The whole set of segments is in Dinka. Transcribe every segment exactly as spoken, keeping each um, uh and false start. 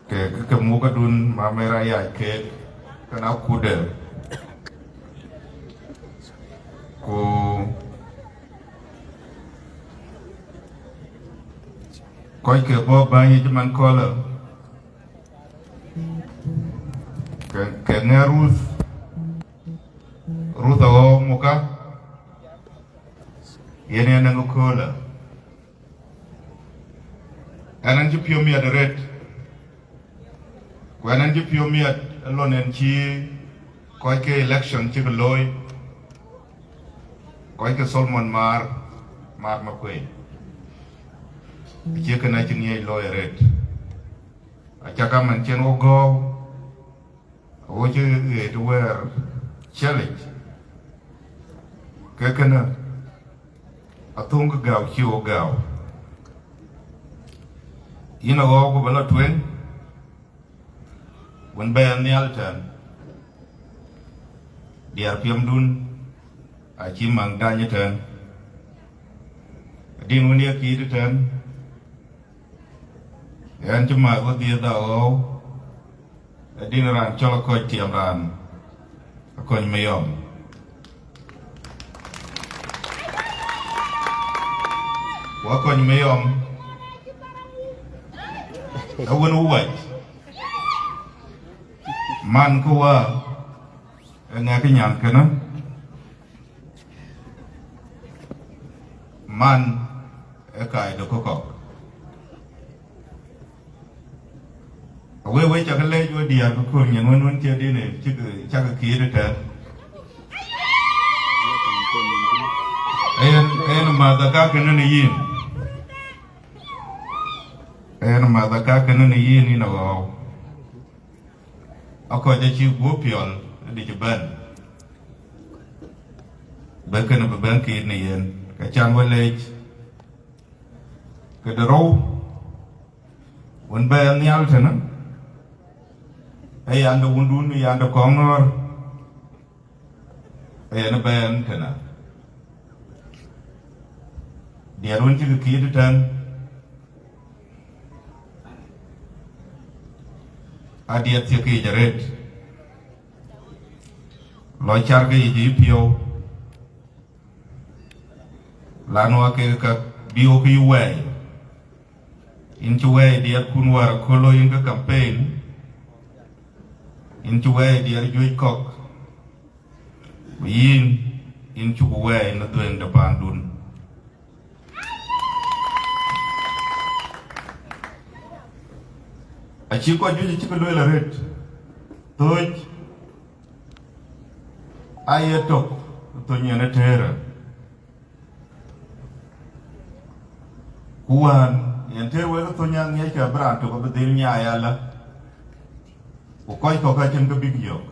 Ke, ke, ke mukadun Mamer Ayai kek, kën akutde. Ku kɔc ke bɔ̈ bäny yic man köölë, ke, ke ŋɛ̈r Ruth, Ruth Aɣɔ̈u Muka, yen yen nɔŋ köölë. Ɣɛn, ɣɛn cï piɔ̈u miɛt arëët, ku ɣɛn, ɣɛn cï piɔ̈u miɛt ë lon ɣɛn cï kɔc ke election cïk looi, kɔc ke Solomon Maar, Maar Makuei. Acie kën acï ŋiɛc looi arëët. Aca kaman cïn ɣo gɔ̈ɔ̈u, aɣo cï ɣet wɛ̈ɛ̈r ciɛlic, ke kënë athöŋ kë gääu cï ɣo gääu. Yïn Aɣɔ̈u ku bï lɔ tueŋ, wën bɛ̈ɛ̈i nhial tɛ̈n, diɛɛr piɛmdun acï maŋ dany ëtɛ̈n. Adïn wën ye kiit ëtɛ̈n, ɣɛn cï math wedhie Aɣɔ̈u, adïn raan cɔl Akɔc Tiɛm Raan, Akɔny Mayɔm. Ku Akɔny Mayɔm, ë wën wuwac, man kë wä, ë ŋɛk nyan kënë, man ë kaai dökë kɔ̈k. Awëë, wek cakë leec we diäär ke kööl nyin wën wën cï dïnë cïk, cakë kiit ëtɛ̈n. Yen, yen madhaka kënë në yïn. Yen madhaka kënë në yïn, yïn Aɣɔ̈u. Akɔc acï guɔ̈p piɔl ëdï cï bɛ̈n, bï kënë bï bɛ̈n kiit në yen, ke can we leec. Këde rou, wën bɛ̈ɛ̈i nhial tënë, ë yande wundun, ë yande kɔŋ ŋɔ̈ɔ̈r, ë yen bɛ̈ɛ̈i tënë. Diɛt wën cï kë kiit ëtɛ̈n, adiɛt thiek yic arëët, lɔ car ke yic ë piɔ̈u, lan wa kek ka bï wok yï wɛɛi. Yïn cï wɛɛi diɛt kun wäär aköl lɔ yïn ke campaign, yïn cï wɛɛi diɛt juëc kɔ̈k, ku yïn, yïn cuk wɛɛi në dhuëëŋ de paandun. Acï kɔc juëc acï ke lueel arëët, thööc aye tök, thöny yen ë tëërë. Ku wään yen tëër wek thöny aŋiɛckë bï raan tök abï dhil nyaai alä, ku kɔc kɔ̈k acïn kë bïk yök.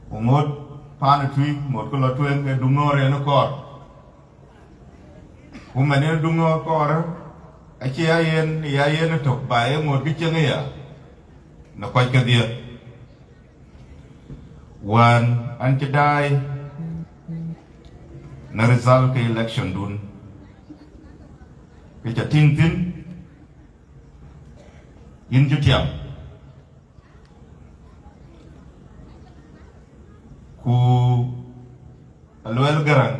Ku ŋot paan ë tui, ŋot kë lɔ tueŋ, ke duŋɔ̈ɔ̈r yen ë kɔɔr. Ku mɛn yen duŋɔ̈ɔ̈r kɔɔr, acie ayen, ya yen ëtök, ba ye ŋot kë cieŋ ëya në kɔc kedhie. Wään an cï daai në result ke election dun, ke ca tïŋ thïn, yïn cï tiam. Ku Aluel Gäräŋ,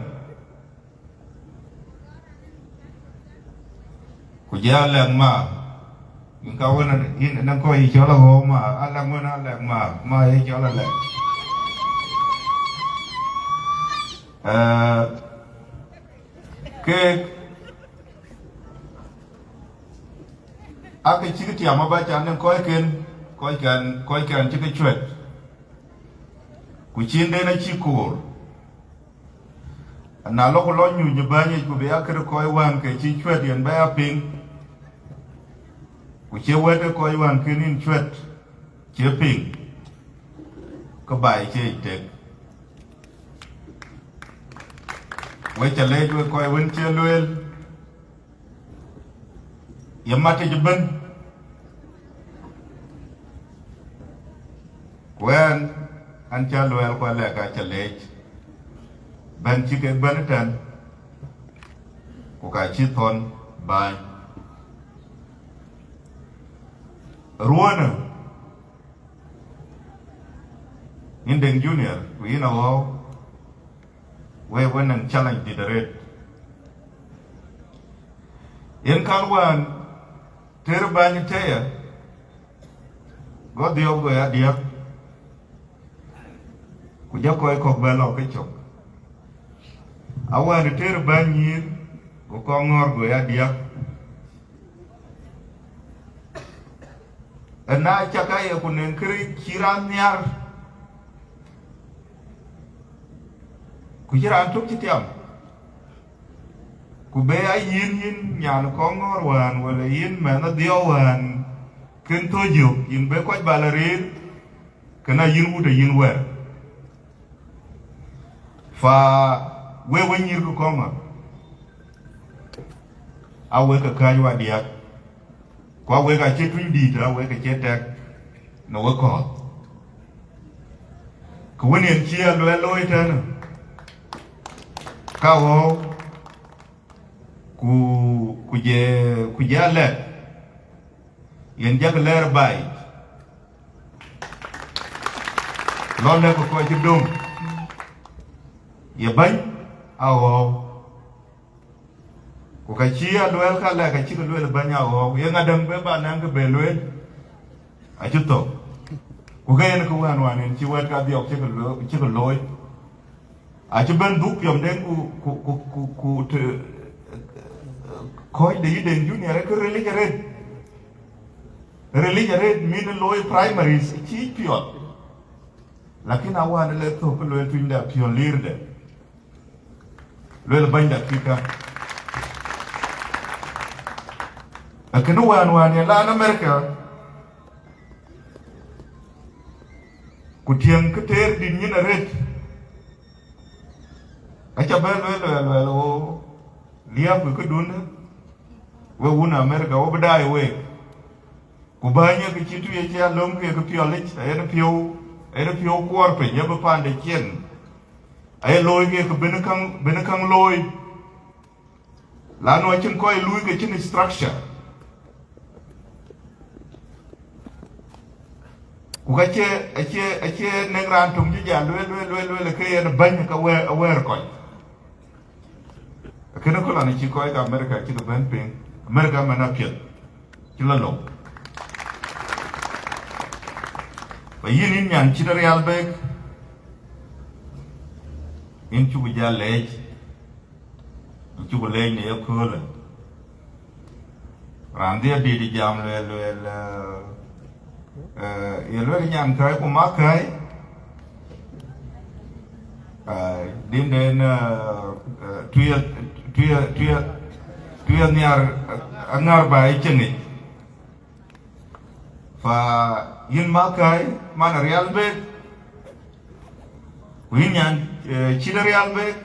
ku jɛ Alɛk Ma, yïn ka wën, yïn ënɔŋ kɔc yï cɔl Aɣɔ̈u Ma, Alɛk wën Alɛk Ma, Ma yï cɔl Alɛk. Ee, keek, akë cïk tiam abac an, në kɔcken, kɔckɛn, kɔckɛn cï ke cuɛt, ku cin den acï koor. Na lɔ ku lɔ nyuc ë bäny yic, ku bï ya këde kɔc wään ke cï cuɛt yen bɛ ya piŋ, ku cie wɛ̈t ë kɔc wään kën yïn cuɛt cie piŋ, ke baai cie yic tek. Wek ca leec wek kɔc wën cie lueel, ye matic ëbën. Ku ɣɛn, an cä luɛɛl ku alɛ̈k ka cä leec, bɛ̈n cï kek bɛ̈n ëtɛ̈n, ku ka cï thɔ̈n bääny. Ruɔ̈në, yïn Deŋ Junior, ku yïn Aɣɔ̈u, wek wën nɛn challenge dït arëët. Yen kan wään tëër bäny tëë ya, go dhiɔp go ya diäk, ku jɔ kɔc kɔ̈k bɛ lɔ ke cök. Awään tëër bäny nyïïr, go kɔŋ ŋɔ̈ɔ̈r go ya diäk. Ëna cak aye ku nɛŋ kërë cï raan nhiaar, ku cï raan tök cï tiam, ku be a yïn, yïn nyan kɔŋ ŋɔ̈ɔ̈r wään, wala yïn mɛnh adhiɔu wään, kën thöc yök, yïn be kɔc bal arëër, kënë ayïn wut ayïn wɛ̈ɛ̈r. Fa wek we nyïïr kë kɔŋ ŋɔ̈ɔ̈r, a wek ke kääc wa diäk, ku a wek acï tuny dïït, a wek acï tɛk në wek kɔ̈ɔ̈th. Kë wën yen cï Aluɛl looi tënë, ka ɣɔ̈ɔ̈u, ku, ku je, ku je alɛ̈k, yen jakï lɛɛr baai, lɔ lɛ̈k kɔc cï döŋ, ye bäny Aɣɔ̈u. Ku ka cï Aluɛl ka lɛ̈k, ka cïkï lueel bäny Aɣɔ̈u, ye ŋa däŋ be ba nɛŋ kë be lueel? Acï thök. Ku ke yen kë wään wään yen cï wɛ̈t kadhiɔk cïkï lo-, cïkï looi. Acï bɛ̈n dhuk piɔ̈mden ku, ku, ku, ku, ku të, kɔc de yï Deŋ Junior ë kë rilic arëët. Rilic arëët min looi primaries cï piɔ̈ɔ̈th. Lakin awään le thök kë lueel tunyda piɔ̈n liirde. Lueel bäny dakika. Akënë wään wään ye lan America, ku tiɛŋ kë tëër dït nyin arëët, aca bɛ lueel, lueel, lueel, o, liääp kë këdun, we wun America, wo bï daai week. Ku bäny ye kë cï tui acï alöm ke kë piɔlic, ayen piɔ̈u, ayen piɔ̈u kuɔɔr piny, ye bï pande cieŋ. Aye looi ke kë bïn käŋ, bïn käŋ looi. Lanu acïn kɔc luui ke cïn structure. Ku ka cie, acie, acie nɛŋ raan töŋ cï ja lueel, lueel, lueel, lueel, ke yen bäny ka wɛɛr, awɛɛr kɔc. Kënë ku lɔn cï kɔc ke America cï ke bɛ̈n piŋ, America mɛn apiɛth cï la lok. Ba yïn, yïn nyan cït Arial Bek, yïn cuku ja leec, yïn cuku leec në ye köölë. Raan dhiëëth dït jam lueel, lueel, eh, eh, ye lueel nyan käi ku mak käi. Ai, din den, eh, eh, tuye, tuye, tuye, tuye nhiar, eh, aŋär ba ye cieŋic. Fa yïn mak käi, man Arial Bek, ku yïn nyan, eh, cït Arial Bek,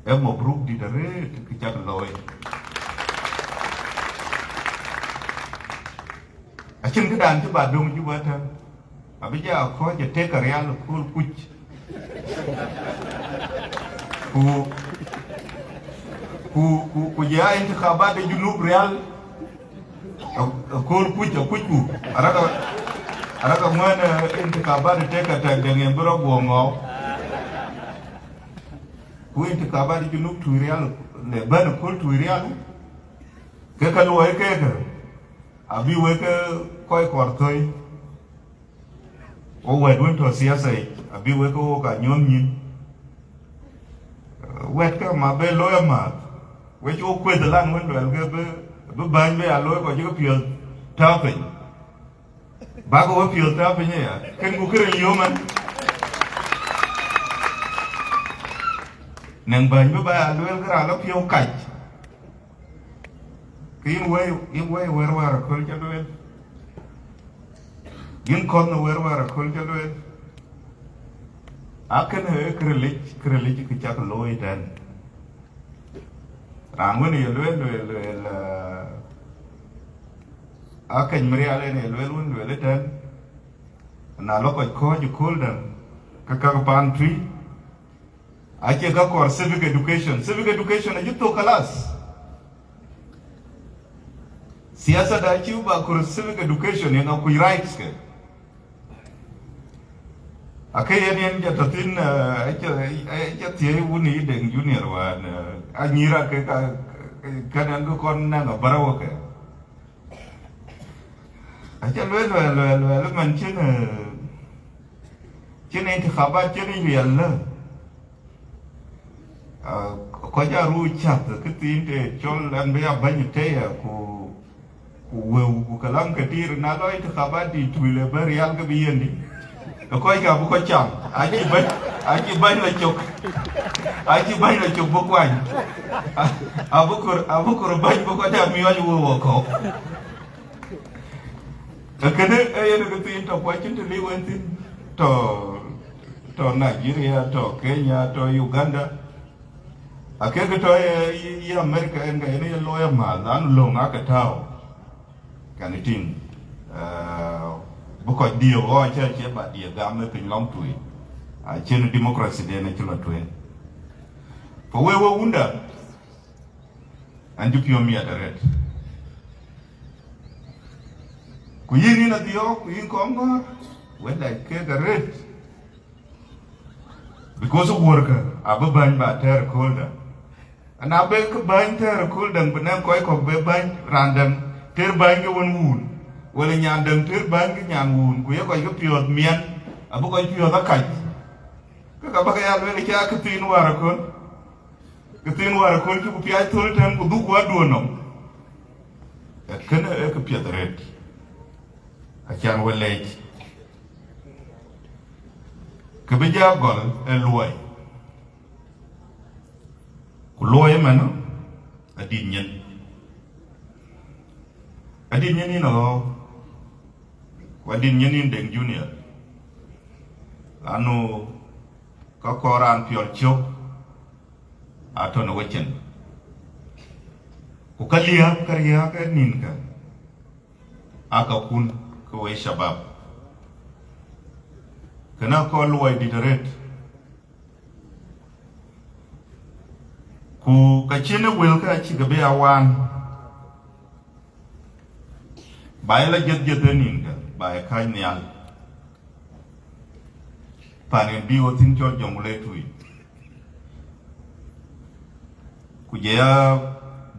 ee mabruk dït arëët kë cak looi. Acïn këdan cï ba döŋ Juba tɛ̈n, abï ja kɔc ë tek Arial ë kööl kuc. Ku, ku, ku, ku jɔ ya intikabat de Junub Rial, ë, ë kööl kuc, akucku. Araka, araka ŋuɛ̈n, eh, intikabat tek atɛk deŋ en bï rɔt guɔ ŋɔɔu. Ku intikabat Junub Tuirial, le bɛ̈n ë kööl Tuirial, ke ka luɔi keek, abï wek, eh, kɔc kɔɔr thöi. Wo wɛ̈t wën tɔ̈ siasa yic, abï wek ke wok a nyuɔ̈th nyïn. Eh, wɛ̈t ke ma be looi amääth. We cï wo kueth ëlan wën luɛl ke bï, bï bäny bï ya looi kɔc cï ke piɔ̈ɔ̈th tääu piny. Bäk we piɔ̈ɔ̈th tääu piny aya, kën ku këril yom ɛn. Nɛŋ bäny bï ba ya lueel kë raan lɔ piɔ̈u kac. Ke yïn wëi, yïn wëi wɛ̈r wäär aköl ca lueel. Yïn kɔ̈th në wɛ̈r wäär aköl ca lueel. Akënë ee kërilic, kërilic kë cak looi tɛ̈n. Raan wën ye lueel, lueel, lueel, eh, akëc Marial en ye lueel wën lueel ëtɛ̈n. Na lɔ kɔc kɔ̈ɔ̈c ë kööl däŋ, ke käk paan tui, acie ka kɔɔr civic education. Civic education acï thök kalas. Siasa da cï ba kur civic education, yen akuc rights ke. Ake yen yen jɔ tɔ̈ thïn, eh, aca, aca thiëëc wun yï Deŋ Junior wään, eh, anyïïr ake ka, kɛn ɛn ke kɔn nɛŋ abärɔu ke. Aca lueel, lueel, lueel, lueel, man cïn, eh, cïn intikhabat cïn riɛl lë. Ah, kɔc aa ruu cath kë thiin të cɔl ɛn bï ya bäny tëya, ku, ku wëu, ku kalam ke tiir, na lɔ intikhabat dït tui le bɛ rial ke bï yen dï. Ë kɔc ka bï kɔc cam, acï bäny, acï bäny la cök, acï bäny la cök bï kuany. Abï kor, abï kor bäny bï kɔc aa miɔɔc wëu ë kɔ̈u. Ee kënë ee yen kë thiin tɔ̈ kuac cïn të liu en thïn, tɔ̈, tɔ̈ Nigeria, tɔ̈ Kenya, tɔ̈ Uganda. Akek tɔ̈ ye, ye, ye America en ka yen ye looi amääth, an löŋ ake tääu. Kɛn tïŋ, eh, bï kɔc diëë ɣɔɔc cä cie ba diëë gam ë piny lɔŋ tui. Acïn democracy den acï lɔ tueŋ. Ku wek, wek wunda, an cï piɔ̈u miɛt arëët. Ku yïn, yïn adhiɔ̈ɔ̈k, ku yïn kɔŋ gɔ̈ɔ̈r, wek dac kek arëët. Because wuɔ̈rkë abï bäny ba tɛ̈ɛ̈r ëkööl däŋ. Ana bï kë bäny tɛ̈ɛ̈r ëkööl däŋ, bï nɛŋ kɔc kɔ̈k bï bäny raan däŋ tëër bäny ke wën wuun, wala nyan däŋ tëër bäny ke nyan wuun, ku ye kɔc ke piɔ̈ɔ̈th miɛn, abï kɔc piɔ̈ɔ̈th akac. Ke ka bä ke ya lueel cä kë thiin wäär ëkööl. Kë thiin wäär ëkööl cï ku piac thöl tɛ̈n ku dhuk wäduön nɔm. Ee kënë ee kë piɛth arëët. Acan we leec. Kë bï jɔ gɔl ë luɔi. Ku luɔi ëmën adït nyin. Adït nyin yïn aɣɔ̈ɔ̈k. Ku adït nyin yïn Deŋ Junior. Lanu ka kɔɔr raan piɔl cök atɔ̈ në wecin. Ku ka liääp, ka riääk ë nïnkä, aa kakun ke wek shabab. Kënë akɔɔr luɔi dït arëët. Ku ka cïn ë wëlkä acï ke bï a waan. Ba ye la jiëth jiëth ë nïnkä, ba ye kääc nhial. Pan en bï ɣo thïn cɔl Jonglei tui. Ku jɔ ya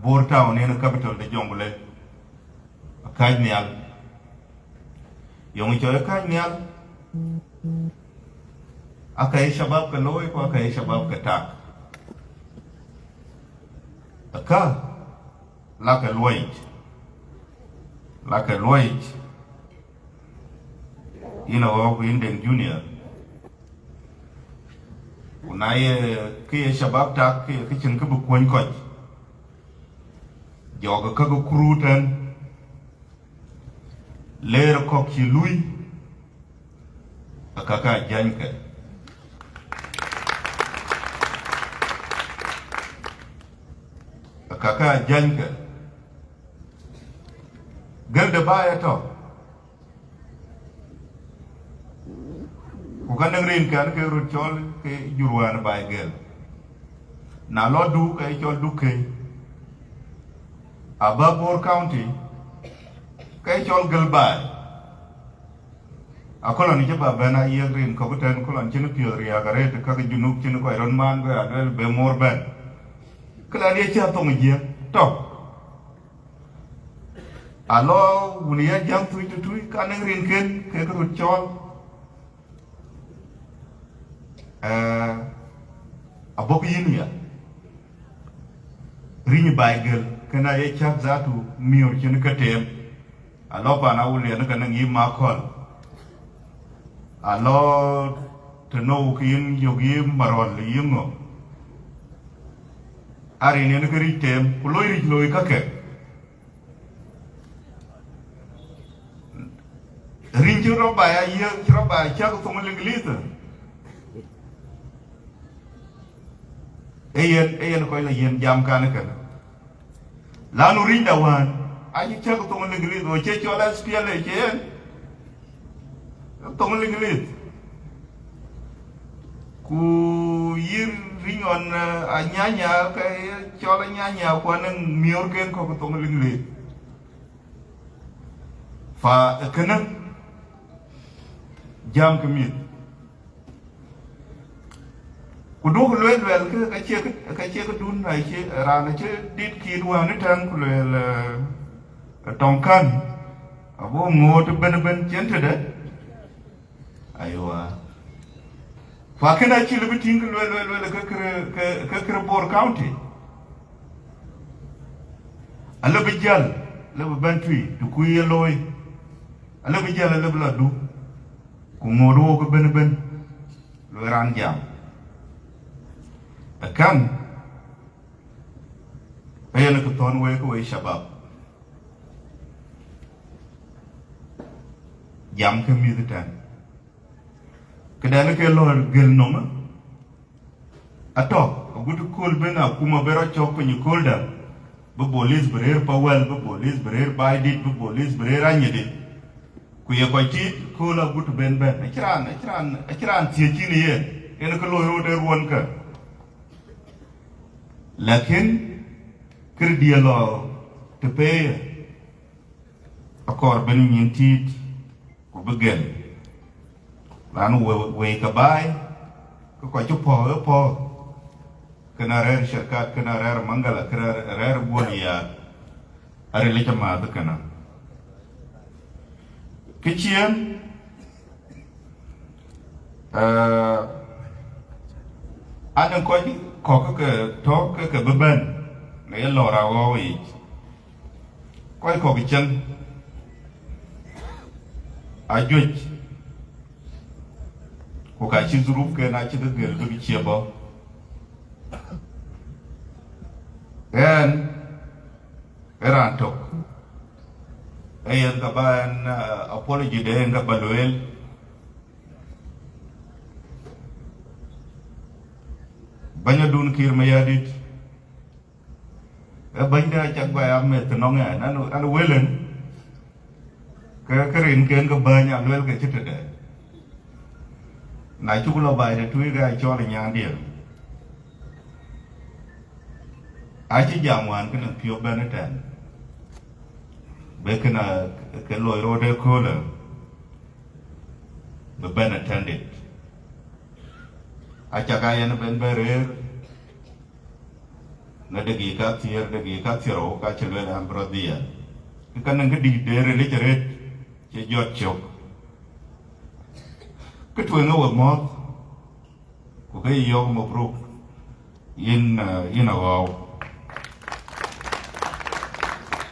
Bor Town en capital de Jonglei. Akääc nhial. Yöŋ cɔl akääc nhial. Aka ye shabab ke looi, ku aka ye shabab ke tak. Aka, lakë luɔic. Lakë luɔic. Yïn aɣɔ̈ɔ̈k ku yïn Deŋ Junior. Ku na ye kë ye shabab tak, kë ye kë cïn kë bï kuɔny kɔc. Jɔkë käk kuru tɛ̈n. Leer kɔ̈k cï lui, akaka jänykë. Akaka jänykë. Gël de baai atɔ̈. Ku ka nɔŋ rin kɛn ke röt cɔl ke jur wään baai gël. Na lɔ Duk, ke cɔl Duk ke. Aba Bor County, ke cɔl gël baai. Aköl ɣɔn cï ba bɛ̈n ayiëk rin kɔ̈k tɛ̈n, köl ɣɔn cïn piɔ̈th riääk arëët, käk Junub cïn kɔc röt maan, go ya lueel be mor bɛ̈n. Këlan ye cï athoŋ ë jiëk tɔ̈. Alɔ wun ya jäŋ thuc tëtui, ka nɔŋ rinken kek röt cɔɔl. Eh, abɔk yïn ya. Riny baai gël, kënë aye cäk dhatu miöör cïn ke teem. Alɔ pan Awulian ke nɔŋ yï Makɔl. Alɔ të nou ke yïn yök yï Marɔl yï ŋö. Arin yen ke ric teem, ku loi ric loi kakë. Riny cï rɔt ba ya yiëk, cï rɔt ba cäk thoŋ Liŋlith. Ee yen, ee yen kɔc la yen jam kan kënë. Lanu rinyda wään, acï cäk thoŋ Liŋlith, ɣo cie cɔl S P L A cie yen. Thoŋ Liŋlith. Ku yï riny ɣɔn, eh, Anyanya, ke ye cɔl Anyanya, ku anɔŋ miöörken kɔ̈k thoŋ Liŋlith. Pa kënë, jam ke mïth. Ku duɔ̈k lueel luɛl kë, ka cie kë, ka cie këdun, acie, raan acï dit kït wään ëtɛ̈ɛ̈n ku lueel, eh, tɔŋ kän, abuk ŋoot ëbën ëbën cïn tëde. Aywa. Ku akën acï lëu bï tïŋ kë lueel, lueel, lueel, ke kërë, ke, ke kërë Bor County. Alëu bï jäl, alëu bï bɛ̈n tui, të kuc ye looi. Alëu bï jäl, alëu bï lɔ du. Ku ŋoot wok ëbën ëbën, lueel raan jam. Akën, ee yen kë thɔ̈n wek, wek shabab. Jam ke mïth tɛ̈n. Këdɛn ke lɔ gël nɔm, atɔ̈, agut kööl bï akuma bï rɔt cɔk piny kööldä, bï bolis bï rëër Pawɛl, bï bolis bï rëër Baidït, bï bolis bï rëër Anyidi. Ku ye kɔc tiit kööl agut bɛ̈n bɛ̈n. Acï raan, acï raan, acï raan thiëëc cïn yen, yen kë loi rot ë ruɔ̈nkë. Lakin kërë diël lɔ të peeyë, akɔɔr bï nyin tiit ku bï gël. Raan wei, wei ke baai, ke kɔc cï pɔ̈k ë pɔ̈k, kënë arɛ̈ɛ̈r Shirkat, kënë arɛ̈ɛ̈r Mangala, kënë arɛ̈ɛ̈r Guɔl Yäär, aril ë cä maath kënë. Kë ciëën, eh, anɔŋ kɔc kɔ̈k ke tɔ̈ ke ke bï bɛ̈n në ye lɔ̈ɔ̈r aɣɔ̈ɔ̈u yic. Kɔc kɔ̈k cieŋ ajuëc, ku ka cï dhurupken acï ke gël bïk cie bɔ̈. Ɣɛn ë raan tök, ee yen ka ba ɣɛn, eh, apology de yen ka ba lueel. Bɛ̈ny adun Kiir Mayardit, ee bɛ̈nyde acak ba ya meth nɔŋ ɣɛn, an, an wël yen, ke, ke rinken ke bäny a luel ke cï tëde. Na cuk lɔ baai de tui ke acɔl ë nyandiɛ̈. Acï jam wään kënë piɔ̈u bɛ̈n ëtɛ̈ɛ̈n. Bï kënë ke loi rot ëköölë, bï bɛ̈n attended. Acak a yen bɛ̈n bɛ̈n rëër, në dakika thiëër, dakika thiërrou, ka cï lueel an, bï rɔt dhiɛl. Kë ka nɔŋ kë dït de ril yic arëët, cï jɔt cök. Kë tueŋ ë we mɔ̈ɔ̈th, ku ke yɔ̈ɔ̈k mabruk, yïn, eh, yïn aɣɔ̈ɔ̈u.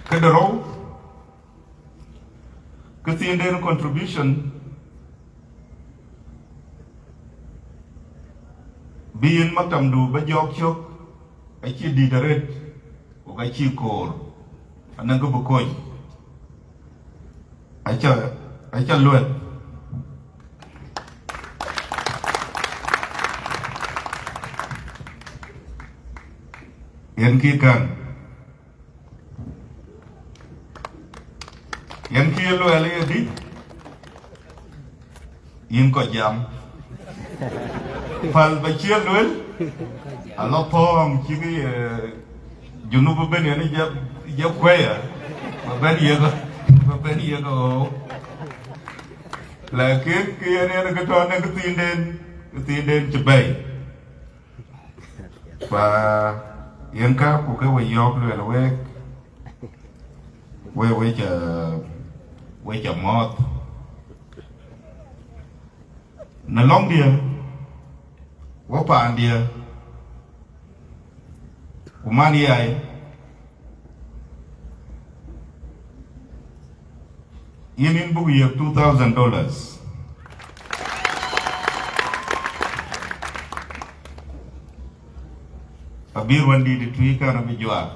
Kë de rou, kë thiinden contribution, bï yïn maktamdu ba jɔɔk cök, acï dït arëët, ku ka cï koor, anɔŋ kë bï kony. Aca, aca lueth. Yen kï kan. Yen kï ye luɛɛl ye dï? Yïn kɔc jam. Päl ba cie luel, alɔ pɔ̈ɔ̈ŋ cï kë ye Junub ëbën yen jɛ, jɛ kuɛɛr, ba bɛ̈n yek, ba bɛ̈n yek ɣöö. Lakin kë yen yen kë tɔ̈ në kë thiinden, kë thiinden cï bɛ̈i. Fa yen ka ku ke we yɔ̈ɔ̈k luɛɛl week, we, we ca, we ca mɔ̈ɔ̈th. Në lɔ̈ŋdiɛ̈, wo paandiɛ̈, ku man yai, yïn, yïn buk yiëk two thousand dollars. Abï ruɔ̈n dït ë tui kan abï juak.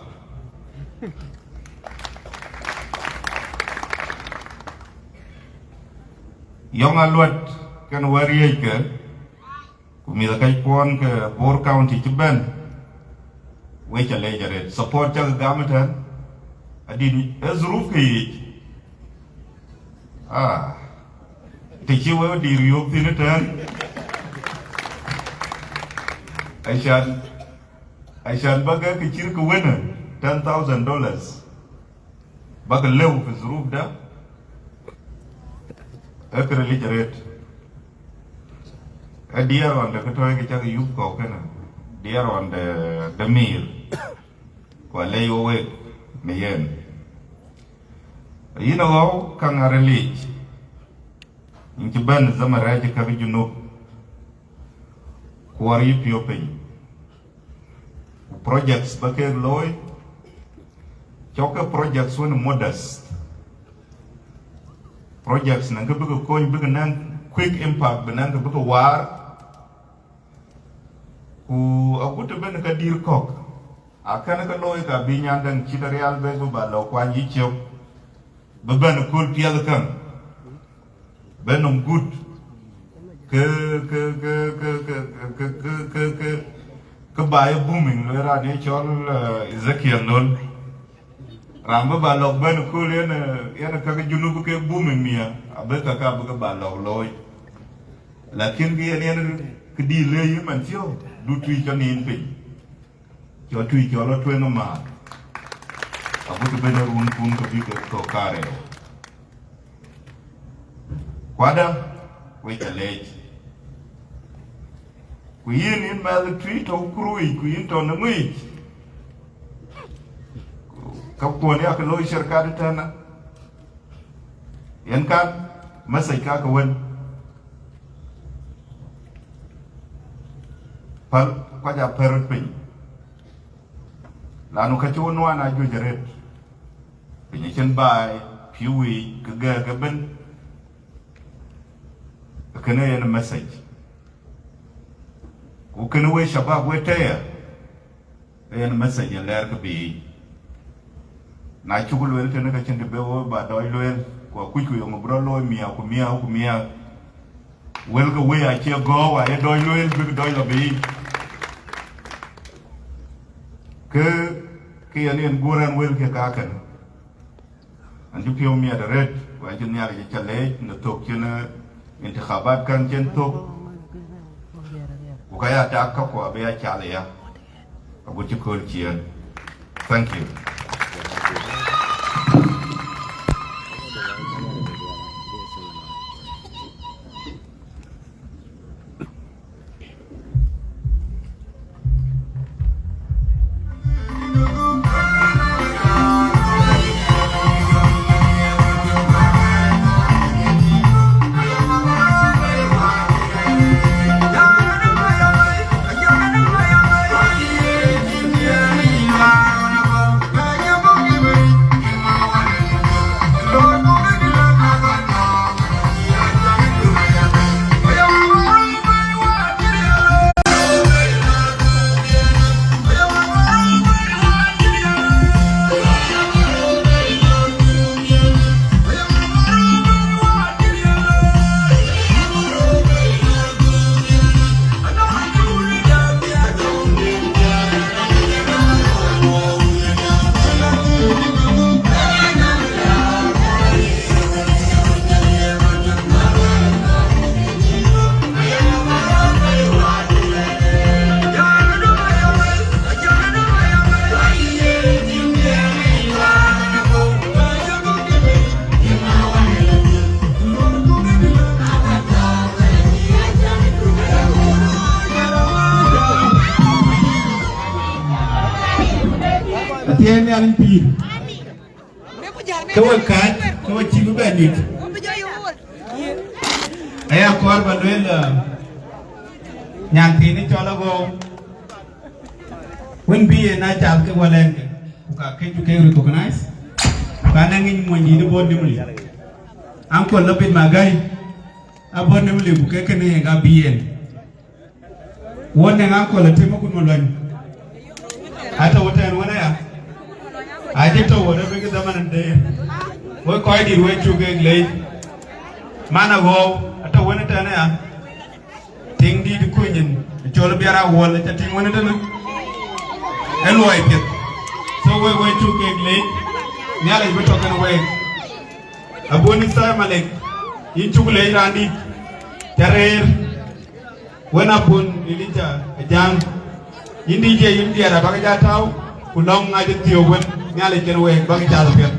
Yɔŋ aluɔt kën wär riëëckë, ku mïth käc kuɔn ke Bor County cï bɛ̈n, we ca leec arëët. Support cak gam ëtɛ̈ɛ̈n, adït ë zuruf ke yiic. Ah, të cï we dïr yök thïn ëtɛ̈ɛ̈n. Acan, acan ba ke kë cït kë wënë ten thousand dollars. Bäk lëu fi zuruf da, Ee kë rilic arëët. Ee diɛɛr ɣɔn de kë tɔ̈ ke cak yup kɔ̈u kënë, diɛɛr ɣɔn de, de mïïr, ku alɛc wo wek në yen. Yïn aɣɔ̈u, käŋ aa rilic, yïn cï bɛ̈n zaman rɛɛc käk Junub, kuɔɔr yï piɔ̈u piny. Ku projects ba keek looi, cɔk ke projects wën modest. Projects nɛn kë bï ke kony, bï ke nɛn quick impact, bï nɛn kë bï ke waar. Ku agut të bɛ̈n ke dïïr kɔ̈k, akën ke looi ka bï nyan däŋ cït arial bek bï ba lɔ kuany yï cök, bï bɛ̈n ë kööl piɛth käŋ, bɛ̈n nɔm gut, ke, ke, ke ba ye booming, lueel raan ye cɔl, eh, Ezekiel Lol. Raan bï ba lɔk bɛ̈n ë kööl yen, eh, yen käk Junub ke booming miäk, abï käkkä bï ke ba lɔk looi. Lakin kë yen, yen kë dïït le yï man thiɔ̈k, du tui cɔ nin piny. Cɔ tui cɔ lɔ tueŋ ë määr, agut bɛ̈n ë runkun ke bï ke thök karou. Kuada, wek ca leec. Ku yïn, yïn mɛnh tui tɔ̈ kuruic, ku yïn tɔ̈ në ŋuic, ka kuɔn yak looi sherkat tënë, yen kan message ka ke wën. Päl, kɔc aa pɛ̈r röt piny, lanu ka cï wo nuan aa juëc arëët. Piny acïn baai, pïu wiic, ke gɛ̈ɛ̈k ëbën. Kënë yen message. Ku kënë we shabab we tëë, yen message yen lɛɛr ke bï yic. Na cuk lueel tënë, ka cïn të be wo ba dɔc lueel, ku akucku yöŋ bï rɔt looi miäk ku miäk ku miäk. Wël ke wei acie gɔ̈ɔ̈u, aye dɔc lueel bïk dɔc lɔ bei. Ke, ke yen, yen guɔ̈r ɛn wël ke kakën. An cï piɔ̈u miɛt arëët, ku an cï Nhialic ca leec në thök cïn, eh, intikhabat kän cïn thök. Ku ka ya tak käkku abï ya cal aya. Agut cï kööl ciëën. Thank you. Athiɛɛn Nhialic pïïr. Ke we kääc, ke we cïk bɛ nït. Aya kɔɔr ba lueel, uh, nyan thiin ë cɔl Agɔu, wën bï yen aa cath ke wälɛ̈nkë, ku ka këcku kek recognize, ku ka nɛŋ ŋic mony dïït ë Bor Nimule. Uncle Lapit Magai, a Bor Nimule, ku kek kënë yen ka bï yen. Wën nɛŋ uncle Atem Akut Maluany. Atɔ̈ wën tɛ̈n wën aya. Acï tɔ̈ wën ë bïk dhaman de. Wek kɔc dït wek cuk kek leec. Man Agɔu, atɔ̈ wën ë tɛ̈n aya. Tiŋ dït kuc nyin, col biar awuɔl, aca tïŋ wën ë tënë. Ë luɔi piɛth. So wek wek cuk kek leec. Nhialic bï tɔ̈ kën wek. Abun Isaiah Malek, yïn cuk leec raandït. Ca rëër. Wën abun Elija Ajaŋ, yïn D J, yïn diɛɛr abäk ja tääu, ku lɔ̈ŋ ŋac ë thiöök wën, Nhialic kën week bäk cath apiɛth.